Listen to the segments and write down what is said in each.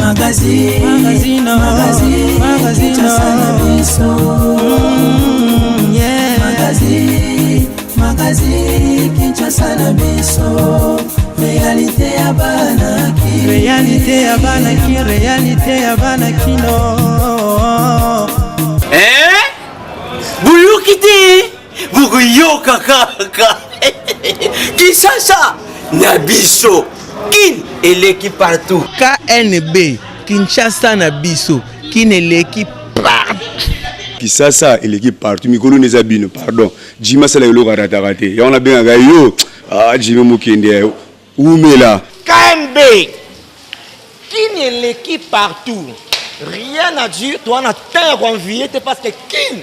Magazine, magazine, magazine, magazine, Kinshasa na biso. Yeah. Magazine, magazine, Kinshasa na biso. Réalité ya bana ki. Réalité ya bana ki, réalité ya bana kino. Eh? Boyoki te bokoyoka kaka Kinshasa na biso kin eleki partout. KNB Kinshasa na biso kin eleki partout. Kisasa eleki partout mikolo nde eza bino pardon Jimmy asala eloko arataka te yango nabengaka yo ah Jimmy mokende wumela. KNB kin eleki partout rien à dire toa na temps ya koenvie te parce que kin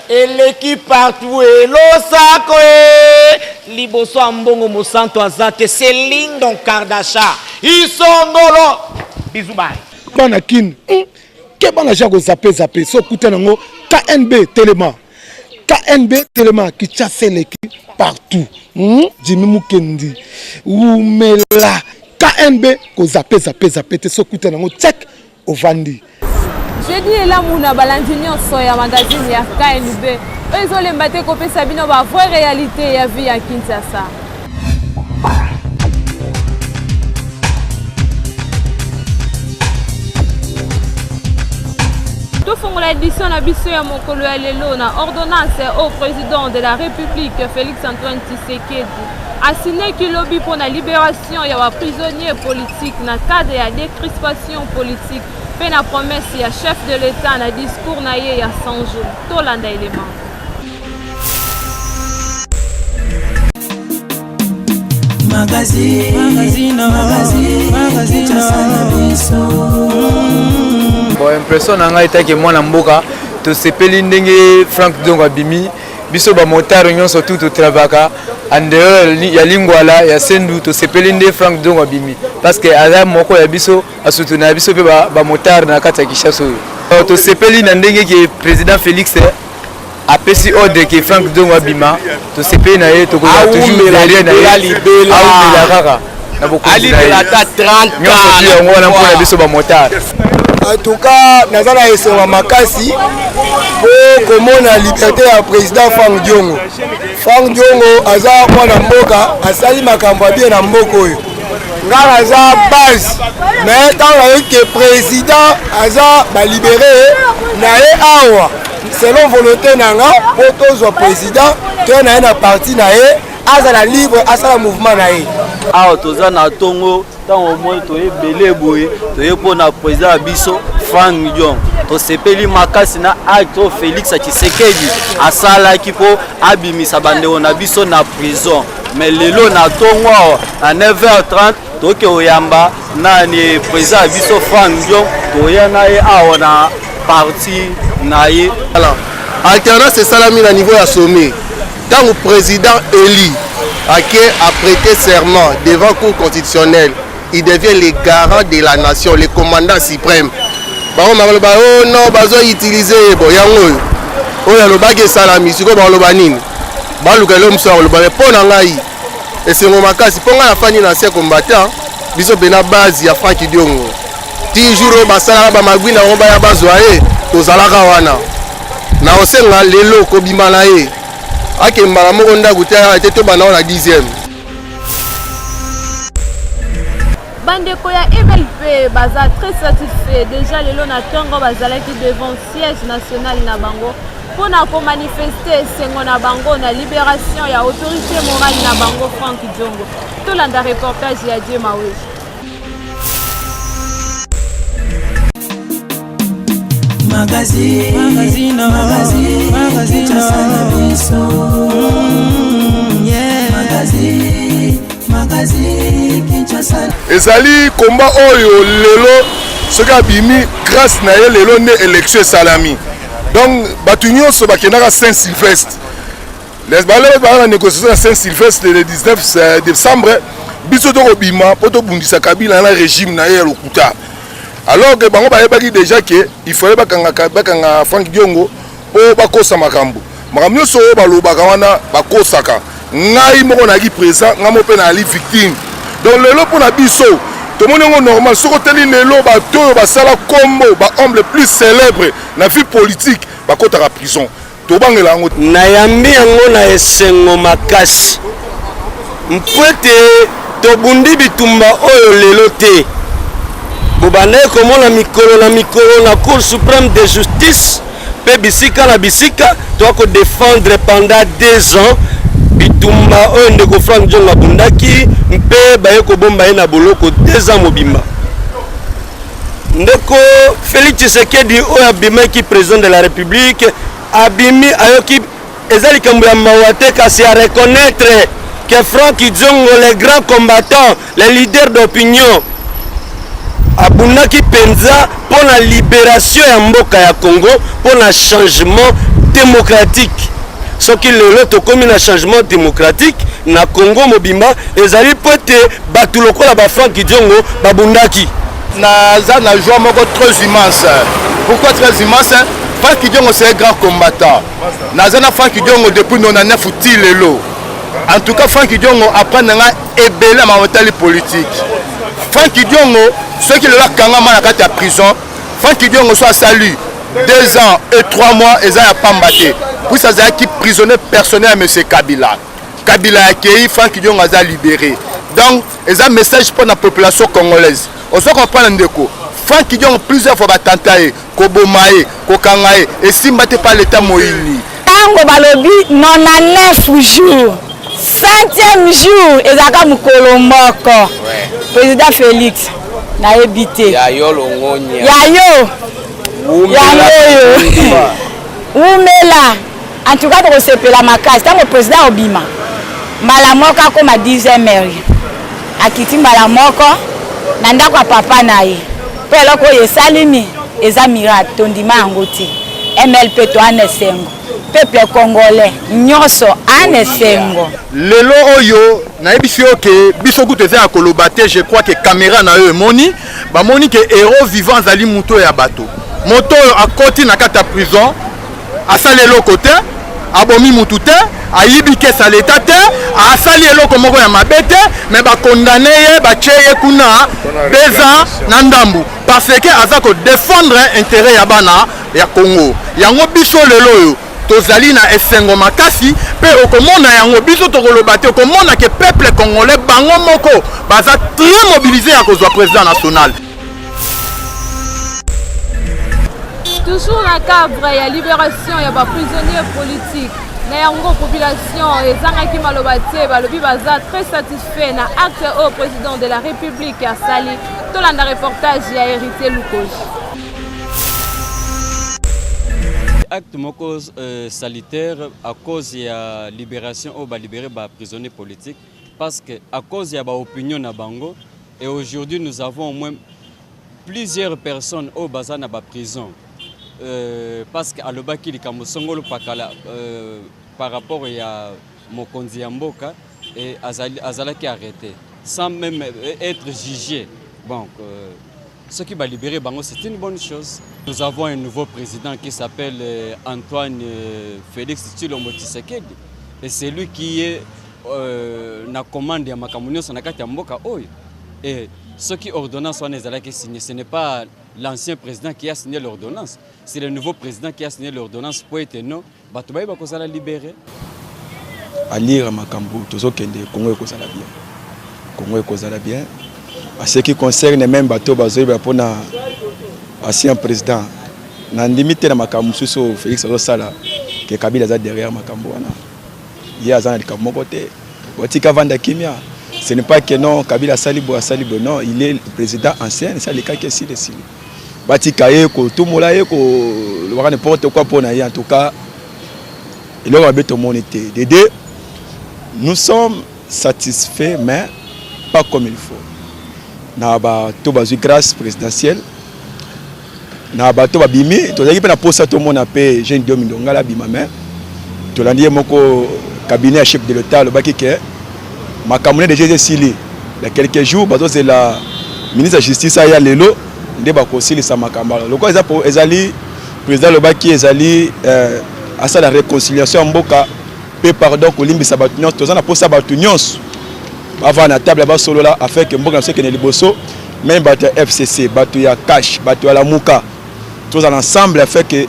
eleki partout elosako e liboso ya mbongo mosantu aza te Céline Kardasha isongolo bisous bye. Bana kin keba na ja ko zappe zappe so okuta nango KNB telema KNB telema Kinshasa eleki partout Jimmy Mukendi wumela KNB ko zappe zappe zappe te so okuta nango check ovandi. Jeudi elamu na balandi nyonso ya magazine ya KNB oyo ezolemba te kopesa bino ba vraie réalité ya vie ya Kinshasa. Tofongola édition na biso ya mokolo ya lelo na ordonnance au président de la République Félix Antoine Tshisekedi asineki lobi mpo na libération ya ba prisonniers politiques na cadre ya décrispation politique mpe na promesse ya chef de l'État na discours na ye ya 100 jours. Tolanda élément. Magazine, magazine, magazine, magazine, Kinshasa na biso. Bon, impression na ngai etake mwana mboka tosepeli ndenge Frank Diongo abimi biso ba motard nyonso tout totravaka en dehors ya Lingwala ya Sendu tosepeli nde Frank Diongo abimi parce que aza moko ya biso asutuna ya biso mpe ba motard na kati ya Kinshasa oyo tosepeli na ndenge ke président Félix apesi ordre ke Frank Diongo abima tosepeli na ye tokozala toujours derrière na ye aumela kaka na bokonzi na ye nyonso yango wana mpona biso ba motard. En tout cas naza na esengo makasi po komona liberté ya président Frank Diongo. Frank Diongo aza mwana mboka asali makambo ya bien na mboka oyo. Nga naza base mais ntango nayoki ke président aza balibere na ye awa selon volonté na nga po tozwa président toya na ye na parti na ye azala libre asala mouvement na ye. Awa toza na tongo ntango omoni toye ebele boye toye mpo na président ya biso Frank Diongo tosepeli makasi na acte oyo Félix Tshisekedi asalaki mpo abimisa bandeko na biso na prison mais lelo na tongo awa na 9h30 toke oyamba nani président ya biso Frank Diongo toya na ye awa na parti na ye. Voilà. Alternance esalami na niveau ya sommet ntango président élu ake a prêter serment devant cour constitutionnelle, il devient le garant de la nation, le commandant suprême. Bango bakoloba oh non bazo utiliser ye bo yango oyo oyo alobaki esalami sikoyo bakoloba nini baluka eloko mosusu akoloba me mpo na ngai esengo makasi mpo ngai nafandi na ancien combattant biso mpena base ya Frank Diongo ti jour oyo basalaka bamagwi na bango baya bazwa ye tozalaka wana na kosenga lelo kobima na ye ake mbala moko ndako te te tobanda na 10e. Bandeko ya MLP baza très satisfait déjà lelo na ntongo bazalaki devant siège national na bango mpona komanifeste esengo na bango na libération ya autorité morale na bango Frank Diongo. Tolanda reportage ya Dieu Maweji. Magazine, magazine, magazine, magazine, Kinshasa na biso. Yeah. Magazine, magazine, Kinshasa. Ezali combat oyo lelo soki abimi grâce na ye lelo nde élection esalami. Donc bato nyonso bakendaka Saint-Sylvestre. Les balais ba na négociation na Saint-Sylvestre le 19 décembre biso tokobima mpo tobundisa Kabila na régime na ye ya lokuta. Alors que bango bayebaki déjà que il fallait bakanga bakanga Frank Diongo mpo bakosa makambo. Makambo nyonso oyo balobaka wana bakosaka. Ngai moko nayaki présent, ngai moko mpe nayali victime. Donc lelo mpo na biso Tomoni yango normal. Soki otali lelo bato oyo basala kombo, ba hommes les plus célèbres na vie politique bakotaka prison, tobangela yango. Nayambi yango na esengo makasi mpo ete tobundi bitumba oyo lelo te. Bobandaki komona mikolo na mikolo na Cour supreme de justice mpe bisika na bisika toa ko defendre pendant 2 ans bitumba oyo ndeko Frank Diongo abundaki mpe baye kobomba ye na boloko 2 ans mobimba. Ndeko Felix Tshisekedi oyo abimaki president de la Republique abimi ayoki eza likambo ya mawa te, kasi a reconnaître que Frank Diongo, le grand combattant, le leader d'opinion, abundaki mpenza mpo na liberation ya mboka ya Congo, mpo na changement démocratique. Soki lelo tokomi na changement démocratique na Congo mobimba, ezali mpo ete bato lokola ba Frank Diongo babundaki. Naza na joie moko très immense. Pourquoi très immense? Frank Diongo, c'est un grand combattant. Naza na Frank Diongo depuis 99 ti lelo. En tout cas, Frank Diongo apprendre nga ebele ya makambo etali politique. Frank Diongo soki lelo akangama na kati ya prison, Frank Diongo so asali 2 ans et 3 mois, eza ya pamba te, puisque azalaki prisonnier personnel ya monsieur Kabila. Kabila akei, Frank Diongo aza libéré. Donc eza message mpo na population congolaise. Ozo comprendre, ndeko Frank Diongo, plusieurs fois batanta ye koboma ye, kokanga ye, esimba te pa leta moyini. Ntango balobi 99 jours, centième jour ezalaka mokolo moko. Président Félix, nayebi te. Ya yo longonya. Ya yo yango oyo wumela. En tout cas, tokosepela makasi ntango président obima mbala moko, akóma 10e heure, akiti mbala moko na ndako ya papa na ye, mpo eloko oyo esalimi eza miracle. Tondima yango te. MLP toana esengo, peuple congolais nyonso ana esengo. Lelo oyo nayebisi yo ke biso kutu eza ya koloba te. Je crois ke caméra na yo emoni, bamoni ke héros vivant azali moto ya bato. Moto oyo akoti na kati ya prison, asali eloko te, abomi mutu te, ayibi kesa leta te, asali eloko moko ya mabe te, mais bakondane ye, batie ye kuna 2 ans na ndambu parce que aza kodéfendre intérêt ya bana ya Congo. Yango biso lelo oyo tozali na esengo makasi, mpe okomona yango, biso tokoloba te, okomona ke peuple congolais bango moko baza très mobilisé ya kozwa président national. Toujours na cadre ya libération ya baprisonnier politique, na yango population ezangaki maloba te. Balobi baza très satisfait na acte oyo président de la République asali. Tolanda reportage ya Héritier Lukoji. Acte moko salutaire à cause ya libération oyo balibérer baprisonnier politique, parce que à cause ya baopinion na bango, et aujourd'hui nous avons au moins plusieurs personnes oyo baza na baprison parce que alobaki likambo songolo pakala par rapport ya mokonzi ya mboka, et azalaki arrêté sans même être jugé. Donc ce qui va libérer bango, c'est une bonne chose. Nous avons un nouveau président qui s'appelle Antoine Félix Tshilombo Tshisekedi, et c'est lui qui est na commande ya makambo nyonso na kati ya mboka oyo. Et soki ordonnance wana ezalaki signé, ce n'est pas l'ancien président qui a signé l'ordonnance, c'est le nouveau président qui a signé l'ordonnance po ete non bato bayeba kozala libéré. Alire makambo tozokende, Congo ekozala bien, Congo ekozala bien. En ce qui concerne même bato bazoyeba mpona ancien président, nandimi te na makambo mosusu oyo Félix azosala, ke Kabila aza derrière makambo wana. Ye aza na likambo moko te, batika vanda kimia. Ce n'est pas que non, Kabila asali boye, asali boye, non, il est le président ancien. Esi alekaki, esili, esili. Batika ye kotumola ye, kolobaka n'importe quoi mpo na ye. En tout cas, eloko mabe tomoni te. De deux, nous sommes satisfaits, mais pas comme il faut. Na bato bazwi grâce présidentielle, na bato babimi, tozalaki mpe na posa tomona mpe jeune Diomi Ndongala abima, mais tolandi ye moko cabinet ya chef de l'État alobaki ke makambo ne déjà esili. Na quelques jours bazozela ministre ya Justice aya lelo nde bakosilisa makambo. Lokola eza ezali président alobaki ezali asala réconciliation ya mboka mpe pardon, kolimbisa bato nyonso. Toza na posa bato nyonso bavanda na table, basolola afin ke mboka na biso ekende liboso. Meme bato ya FCC, bato ya CACH, bato ya Lamuka, tozala ensemble afin que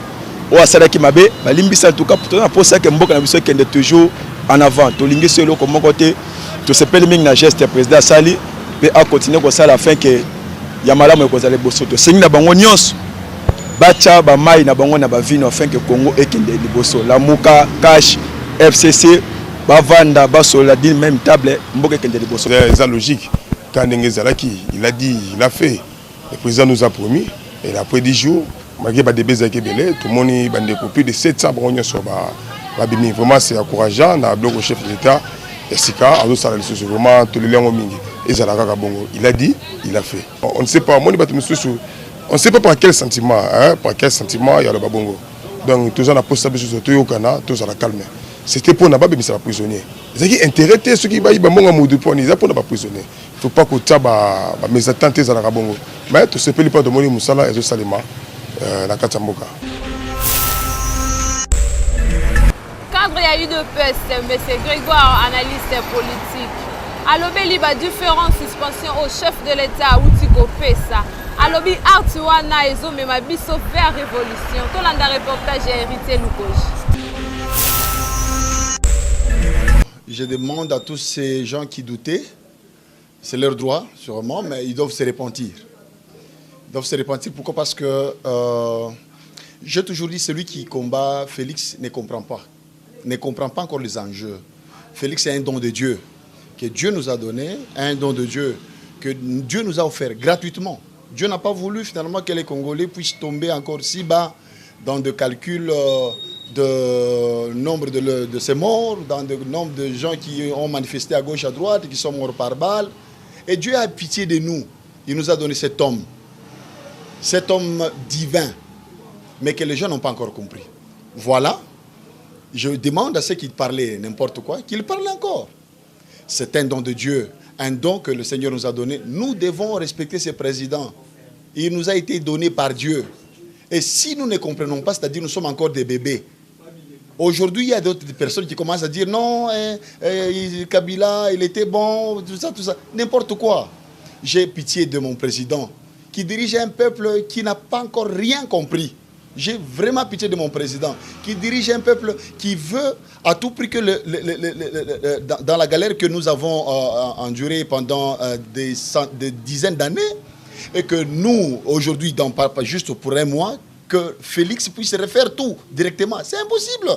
oyo asalaki mabe balimbisa. En tout cas toza na mposa ke mboka na biso ekende toujours en avant. Tolingi so eloko moko te. Tosepeli mingi na geste ya président asali mpe akontinue kosala afin ke ya malamu ekozala liboso. Tosengi na bango nyonso batya bamai na bango na bavino afin ke Congo ekende liboso. Lamuka, CACH, FCC bavanda basolola d'une même table, mboka ekende liboso. Eza logique ka ndenge ezalaki. Il a dit, il a fait. Le président nous a promis et après 10 jours, malgré badebe ezalaki ebele, tomoni bandeko plus de 700, bango nyonso babimi. Vraiment, c'est encourageant na biloko chef de l'État ya sika azosala lisusu. Vraiment, toleli yango mingi. Ezala kaka bongo. Il a dit, il a fait. On ne sait pas, omoni bato mosusu, on ne sait pas par quel sentiment, hein, par quel sentiment ya loba bongo. Donc toza na posa biso toyokana, tozala calme. C'était mpona babimisa baprisonnier, ezalaki intérêt te soki bayiba mbongo ya modu mponi. Eza mpona baprisonnier, faut pas kotia bamésentente. Ezalaka bongo, mais tosepeli mpo tomoni mosala ezosalema na kati ya mboka. Cadre ya UDPS, M. Grégoire, analyste politique, alobeli ba différentes suspensions au chef de l'État auti kopesa. Alobi acte wana ezomema biso vers révolution. Tolanda reportage ya Héritier Lukoji. Je demande à tous ces gens qui doutaient, c'est leur droit sûrement, mais ils doivent se repentir. Ils doivent se repentir. Pourquoi? Parce que j'ai toujours dit, celui qui combat Félix ne comprend pas. Ne comprend pas encore les enjeux. Félix est un don de Dieu que Dieu nous a donné, un don de Dieu que Dieu nous a offert gratuitement. Dieu n'a pas voulu finalement que les Congolais puissent tomber encore si bas dans des calculs de nombre de ces morts, dans le nombre de gens qui ont manifesté à gauche, à droite, qui sont morts par balle. Et Dieu a pitié de nous. Il nous a donné cet homme, cet homme divin, mais que les gens n'ont pas encore compris. Voilà, je demande à ceux qui parlaient n'importe quoi, qu'ils parlent encore. C'est un don de Dieu, un don que le Seigneur nous a donné. Nous devons respecter ce président. Il nous a été donné par Dieu. Et si nous ne comprenons pas, c'est-à-dire nous sommes encore des bébés. Aujourd'hui, il y a d'autres personnes qui commencent à dire non, eh, eh, Kabila, il était bon, tout ça, n'importe quoi. J'ai pitié de mon président qui dirige un peuple qui n'a pas encore rien compris. J'ai vraiment pitié de mon président qui dirige un peuple qui veut à tout prix que dans la galère que nous avons endurée pendant des dizaines d'années et que nous, aujourd'hui, dans, pas juste pour un mois, que Félix puisse refaire tout directement. C'est impossible.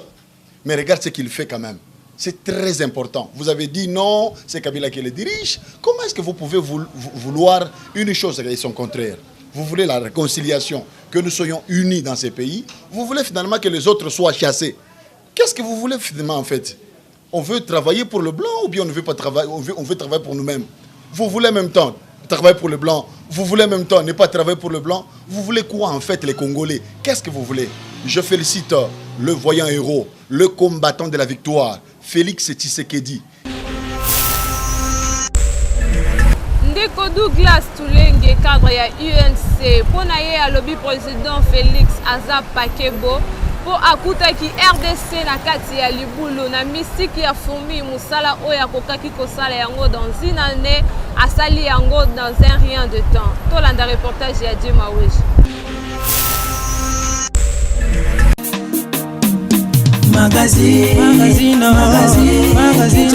Mais regarde ce qu'il fait quand même. C'est très important. Vous avez dit non, c'est Kabila qui le dirige. Comment est-ce que vous pouvez vouloir une chose et son contraire? Vous voulez la réconciliation, que nous soyons unis dans ces pays. Vous voulez finalement que les autres soient chassés. Qu'est-ce que vous voulez finalement en fait? On veut travailler pour le blanc ou bien on ne veut pas travailler, on veut travailler pour nous-mêmes? Vous voulez en même temps travailler pour le blanc, vous voulez en même temps ne pas travailler pour le blanc. Vous voulez quoi en fait les Congolais? Qu'est-ce que vous voulez? Je félicite le voyant héros, le combattant de la victoire, Félix Tshisekedi. Ndeko Douglas Tulenge, cadre ya UNC, mpo na ye alobi président Félix aza pakebo mpo akutaki RDC na kati ya libulu na mystique ya fourmi. Mosala oyo akokaki kosala yango dans une année, asali yango dans un rien de temps. Tolanda reportage ya Dieu Maweji. Magazine, magazine, magazine, magazine,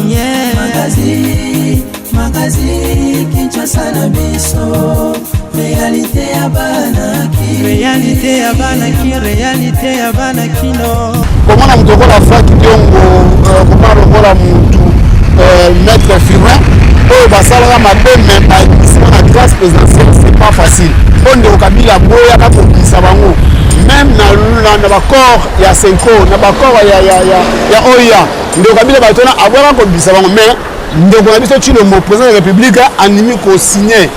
yeah. Magazine, magazine, Kinshasa na biso, réalité ya banaki, réalité ya banaki, réalité ya banakino. Komona moto lokola Frank Diongo, komona lokola mutu maître Firmin oyo basalaka mabe, mais babisima na grâce présidentielle, c'est pas facile. Mpo ndeko Kabila boyaka kobimisa bango même na baaccord ya Cenco, na baaccord ya OUA. Ndeko Kabila bato wana aboyaka kobimisa bango, mais ndeko na biso Tshilombo, président de la République, andimi kosigne,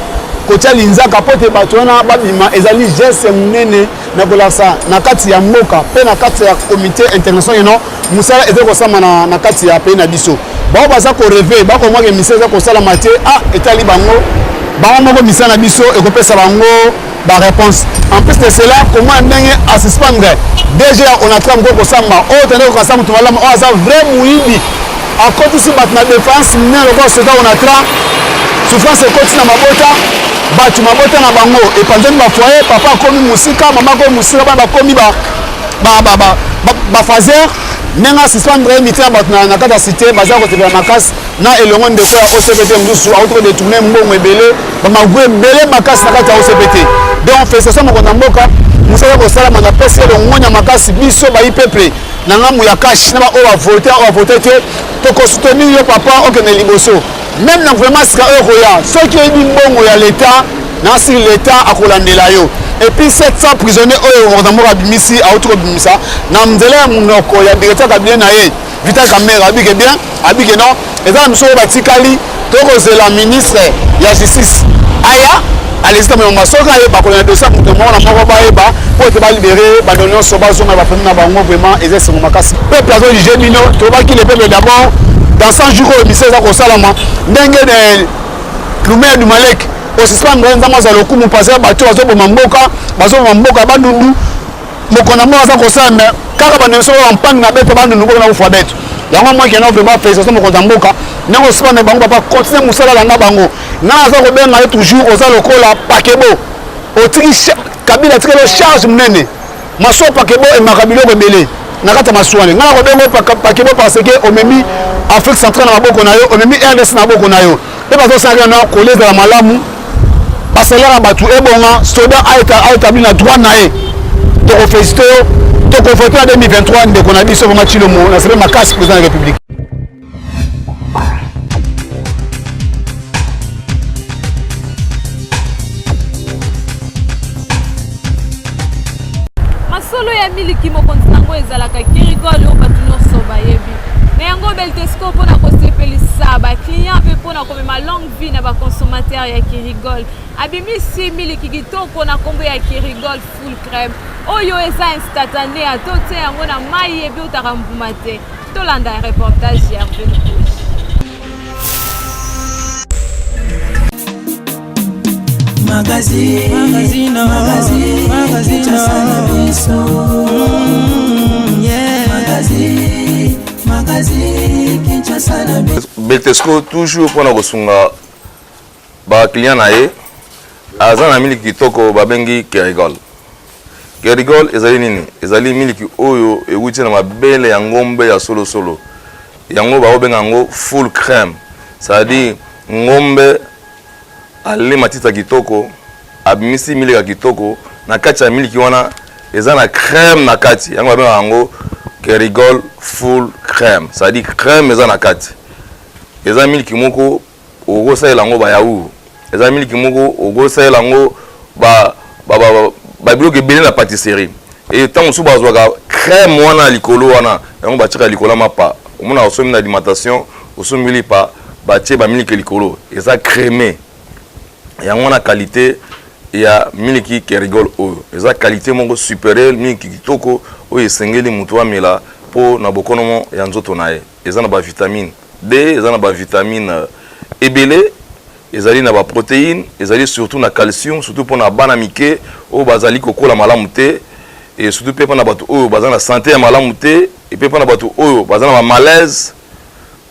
kotia linzaka mpo te bato wana babima. Ezali geste monene na kolakisa na kati ya mboka mpe na kati ya comité international ino mosala ezali kosama na kati ya pays na biso. Bao baza korêver, bakomwaka misala eza kosalama te. Ah, etali bango, bango moko. Misala na biso ekopesa bango baréponse. En plus de cela, komona ndenge asuspendre DG ya Onatra moko kosamba oyo tende kokasa moto malamu oyo aza vrai moyibi. Akotisi bato na defiance minene lokola soda Onatra. Souffrance ekoti na mabota, bato mabota na bango epanzani ba foyer, papa akomi mosika, mama akomi mosika, bana bakomi ba ba ba ba ba, ba fazer ndenge asuspendre ye mitia bato na kati ya cité baza kosepela makasi na elongo ndeko ya OCPT mosusu auti kodetourne mbongo ebele bamagru ebele makasi na kati ya OCPT. Donc félicitation mokonzi ya mboka, mosala kosalama na pesi ye longonya makasi. Biso bayi peuple na ngambo ya cash na baoyo bavote oyo bavote te, tokosoutenir yo papa, okende liboso meme na gouvernement sika oyo koya. Soki oyebi mbongo ya leta na siri, leta akolandela yo. Et puis 700 prisonniers oyo mokonzi ya mboka abimisi, auti kobimisa na nzela ya monoko ya directeur cabinet na ye Vital Kamerhe, abike bien, abike non, eza na miso oyo batikali. Tokozela ministre ya justice aya alezita moyonga, soki ayeba kolanda dossier ya moto moko na moko, bayeba mpo ete balibere bando nyonso, bazonga bafamille na bango. Vraiment eza esengo makasi, peuple azojuge bino. Tolobaki le peuple d'abord. Dans 100 jours oyo misala eza kosalama ndenge lumeya dumalek osuspendre, Nzambe azwa lokumu, parce bato bazoboma mboka, bazoboma mboka ya Bandundu. Mokonzi moko aza kosala me kaka bandeko soki bampangi na beto Bandundu mboka na kufa beto yango mwaki na. Vraiment félicitation mokonzi ya mboka ndenge osuspendre bango. Papa, continue mosala, landa bango. Nga naza kobenga ye toujours, oza lokola pakebo otiki Kabila atikeli charge monene. Masuwa pakebo emaka biloko ebele na kati ya masuwa. Ngai nakobenga pakebo parce que omemi Afrique centrale na maboko na yo, omemi RDC na maboko na yo, mpe bazosalaka na kolia ezala malamu, basalaire ya bato ebonga, soda aétabli na droit na ye. Tokofélicité yo, tokovote na 2023 ndeko na biso vraiment Tshilombo na sebe makasi, président de la République. Masolo ya miliki, mokonzi nango ezalaka Kerigol oyo bato nyonso bayebi na yango Beltesco, mpona kosepelisa baclient mpe mpona komema longue vie na baconsommateur ya Kerigol, abimisi miliki kitoko na nkombo ya Kerigol full crème, oyo eza instantané, atotie yango na mai ebiotaka mbuma te. Tolanda reportage ya Hervé Lukoji. Magazine, magazine, magazine, magazine, yeah. Magazine, magazine, Kinshasa na biso. Beltesco toujours mpona kosunga baclient na ye, aza na miliki kitoko babengi Kerigol. Kerigol ezali nini? Ezali miliki oyo ewuti na mabele ya ngombe ya solosolo, yango bakobenga yango full crème, c'est-à-dire ngombe ale matita kitoko, abimisi miliki ya kitoko. Na kati ya miliki wana eza na crème na kati, yango babengaka yango Kerigol full crème, c'est-à-dire crème eza na kati. Eza miliki moko okosalela yango bayaourt, eza miliki moko okosalela yango babiloko ebele na pâtisserie. E ntango mosusu bazwaka crème wana ya likolo wana, yango batiaka likolo ya mapa. Omona osombi na alimentation, osombi lipa, batie bamiliki likolo, eza crémé. Yango wana qualité ya miliki Kerigol oyo eza qualité moko supérieure, miliki kitoko oyo esengeli moto amela mpo na bokonomo ya nzoto na ye. Eza na bavitamine D, eza na bavitamine ebele, ezali na baprotéine, ezali surtout na calcium, surtout mpona bana mike oyo bazali kokola malamu te, et surtout mpe mpona bato oyo baza na santé ya malamu te, epe mpona bato oyo baza na bamalaise.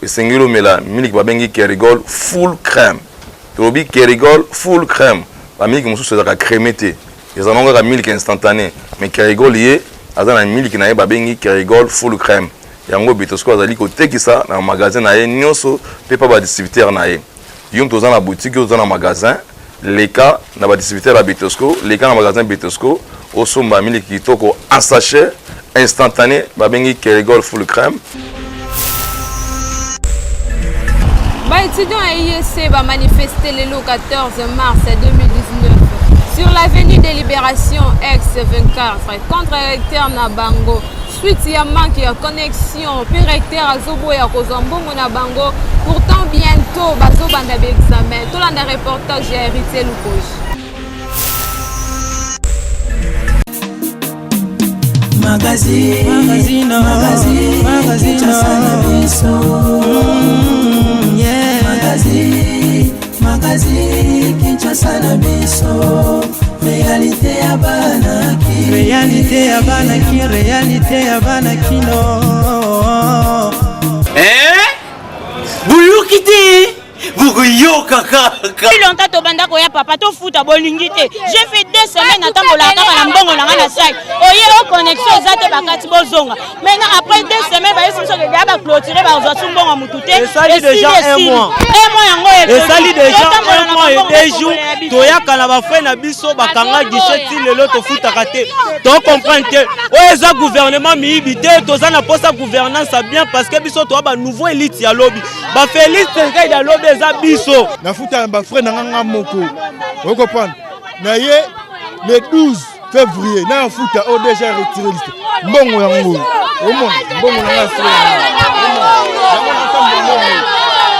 Esengeli omela miliki babengi Kerigol full crème. Tolobi Kerigol full crème. Bamiliki mosusu ezalaka crémé te, ezala nango kaka miliki instantané, mais Kerigol ye aza na miliki na ye babengi Kerigol full crème. Yango Bitosco azali kotekisa na magasin na ye nyonso mpe pa badistributeur na ye. Yo moto oza na boutique, yo oza na magasin, leka na badistributeur ya Bitosco, leka na magasin Bitosco, osomba miliki kitoko en sachet instantané babengi Kerigol full crème. Baétudiant ya IEC bamanifeste lelo 14 mars 2019 sur l'avenue de Libération ex 24 contre recteur na bango, suite ya manque ya connexion mpe recteur azoboya kozwa mbongo na bango, pourtant bientôt bazobanda baexamen. Tolanda reportage ya Héritier Lukoji. Magazine, magazine, magazine, magazine, Kinshasa na biso. Yeah. Magazine, magazine, Kinshasa na biso. Réalité ya bana ki. Réalité ya bana ki, réalité ya bana kino. Eh? Boyoki te bokoyoka kaka. Longtemps tobanda koya papa tofuta bolingi te. J'ai fait deux semaines natambolaka kaka na mbongo na ngai na sac. Oye o connexion eza te bakati bozonga. Maintenant après deux semaines bayesi biso ke deya baclôturer bazwa su mbongo ya mutu te. Esali déjà un mois. Un mois yango ekoki. Esali déjà Totambola un na mois et bambongo deux jours tokombola ya biso. toyaka na bafrai na biso bakanga guichet ti lelo tofutaka te tocomprendre te oyo eza gouvernement miyibi te toza na mposa gouvernance ya bien parce que biso toa banouveau élite ya lobi bafélix tshisekedi ya lobi eza biso. Nafuta bafrai na nga nga moko okoprendre na ye le 12 février na futa oyo déjà retiré liste mbongo yango omona mbongo na nga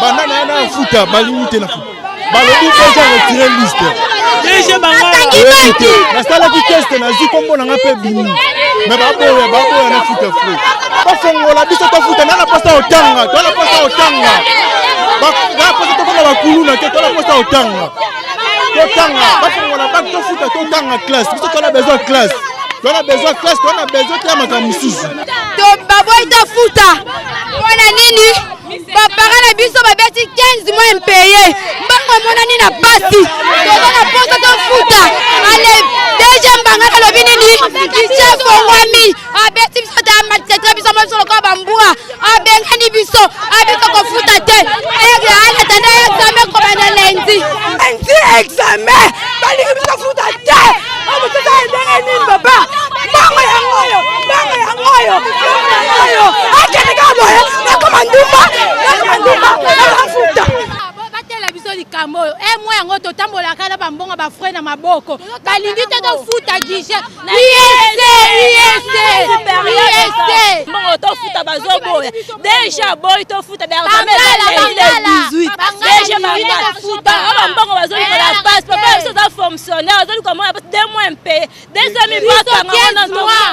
banda na ye na futa balingi te na futa balobi déjà retiré liste nasalaki test nazwi nkombo na nga mpe bimi me baboya baboya na futa frais bafongola biso tofuta na na mposa otanga to na mposa otanga na mposa tokoma bakuluna te to na mposa otanga totanga bafongola bak tofuta totanga classe biso tona besoin classe tona besoin classe tona besoin te ya makambo mosusu baboyi tofuta mpo na nini bapara na biso babeti 15 mois impeye mbongo emonani na pasi toza na mposa tofuta ale dg mbanga alobi nini kice efongwami abeti biso te amaltraitre biso biso lokola bambwa abengani biso abika kofuta te anatanda examen kobanda lundi lundi examen balingi biso futa te omosusu ndenge nini papa mbongo yango oyo mbongo yango oyo mbongo yango oyo akende kaka boye nakoma ndumba nakoma ndumba nakafuta batela biso likambo oyo e mwa yango totambolaka na bambongo bafrai na maboko balingi te tofuta guichet mbongo tofuta bazoboya deja boyi tofuta deja bambongo bazoluka na pasi papa biso oza fonctionnaire ozoluka mona pasi deux mois mpe 200 mille bakanga wana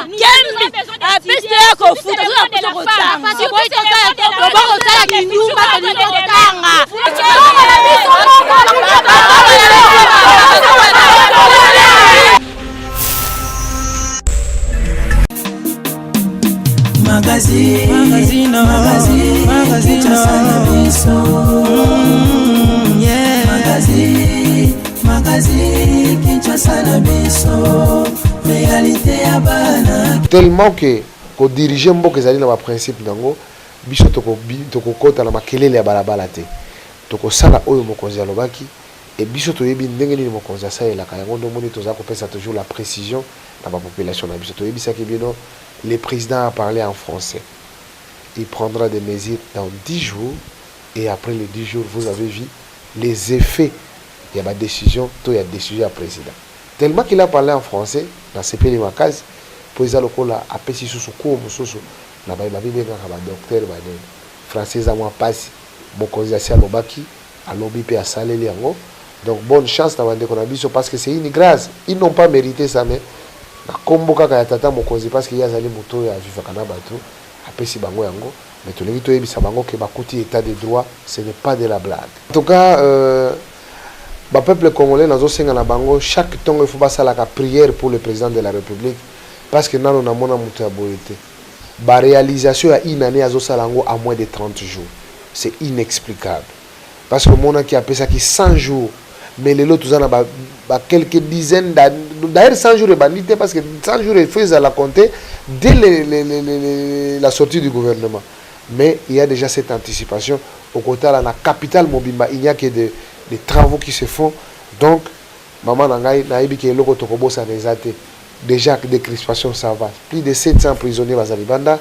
kembi apesi te ya kofuta toza posa kotanga kosala kindumba tolingi kotanga Magazine, magazine, magazine, magazine, yeah. Magazine, magazine, Kinshasa na biso, réalité ya bana. Tellement que ko diriger mboka ezali na ba principe nango, biso tokokota na makelele ya balabala te. Tokosala oyo mokonzi alobaki et biso toyebi ndenge nini mokonzi asalelaka yango nde omoni toza kopesa toujours la precision na ba population na biso. Toyebisaki bino le president a parle en français il prendra des mesures dans 10 jours et après les 10 jours vous avez vu les effets ya ba decisions to ya decision ya president. Tellement qu'il a parle en français nasepeli makasi po eza lokola apesi susu cours mosusu na baye bamibengaka ba docteur ba nini. Français eza mwa pasi mokonzi asi alobaki alobi pe asaleli yango donc bonne chance na bandeko na biso parce que c'est une grâce ils n'ont pas mérité ça mais na kombo kaka ya tata mokonzi parce que ye azali moto oyo avivaka na bato apesi bango yango mais tolingi toyebisa bango ke bakuti état de droit ce n'est pas de la blague en tout cas euh, ba peuple congolais nazosenga na bango chaque ntongo il faut basalaka prière pour le président de la république parce que nano namona moto ya boye te ba réalisation ya une année azosala yango à moins de 30 jours c'est inexplicable parce que omonaki apesaki 100 jours mais lelo toza na ba, ba quelques dizaines d'ailleurs 100 jours ebandi te parce que 100 jours il faut ezala compter dès le, le, le, le, la sortie du gouvernement mais il y a déjà cette anticipation okotala na capitale mobimba il n'y a que des, des travaux qui se font donc mama na ngai nayebi ke eloko tokobosana eza te déjà décrispation ça va plus de 700 prisonniers baza libanda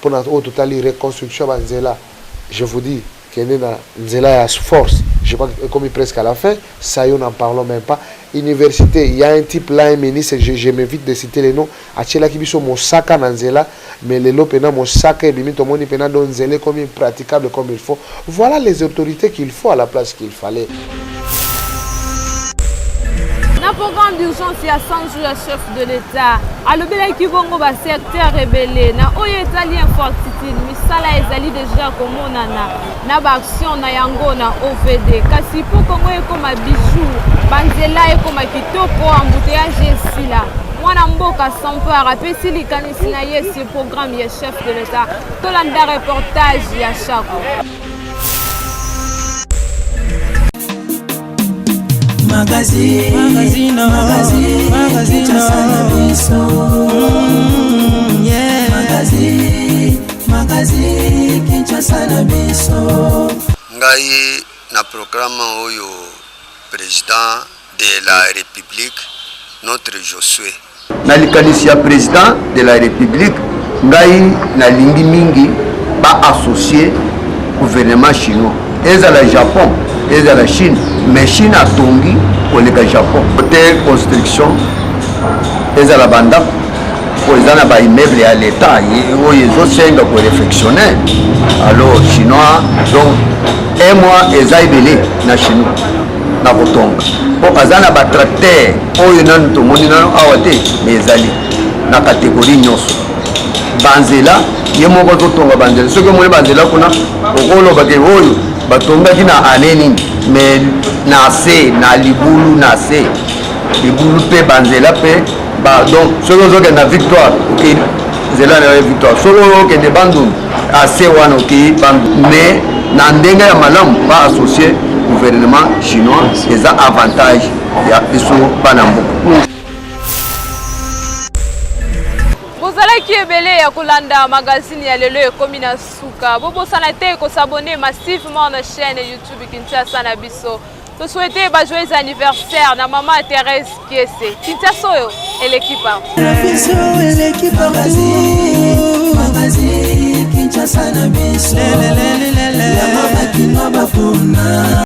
mpona oyo totali reconstruction ya banzela je vous dis kende na nzela ya force je crois ekomi presque à la fin ça yo n'en parlons même pas université il y a un type là un ministre je, je m'évite de citer les noms atielaki biso mosaka na nzela mais lelo pena mosaka ebimi tomoni pena do nzela ekomi praticable comme il faut voilà les autorités qu'il faut à la place qu'il fallait Na programme d'urgence ya 100 jours ya chef de l'État, alobelaki bongo ba secteur ebele na oyo etali infortitude. Misala ezali deja komonana na ba action na yango na OVD. Kasi mpo Congo ekoma bijou, banzela ekoma kitoko, embouteillage esila. Mwana mboka Sampar apesi likanisi na ye sur programme ya chef de l'État. Tolanda reportage ya Shako. Magazine, magazine, magazine, Kinshasa na biso. Yeah. Magazine, magazine, Kinshasa na biso. Ngai na programme oyo president de la republique notre Josue. Na likanisi ya president de la republique ngai nalingi mingi ba associer gouvernement chinois ezala Japon ezala Chine mais Chine atongi koleka Japon te construction ezala bandako mpo eza na baimmeuble ya leta oyo ezosenga korefectionne alors chinois donc un mois eza ebele na chinois na kotonga mpo aza na batracteur oyo nanu tomoni nano awa te mais ezali na kategorie nyonso banzela ye moko azotonga banzela soki omoni banzela kuna okoloba ke oyo batongaki na ane nini mais na se na libulu na se libulu mpe banzela mpe ba donc soki ozokende na victoire okei nzela na yo victoire soki okende bandundu ase wana okei bandundu mais na ndenge ya malamu ba associe gouvernement chinois eza avantage ya biso bana mboka. Bozalaki ebele ya kolanda magazine ya lelo ekomi na suka. Bobosana te kosabonner massivement na chaîne YouTube Kinshasa na biso. To souhaiter ba joyeux anniversaire na maman Thérèse Kiese. Kinshasa oyo eleki partout. Biso eleki partout. Magazine Kinshasa na biso. Yango bakinois bapona.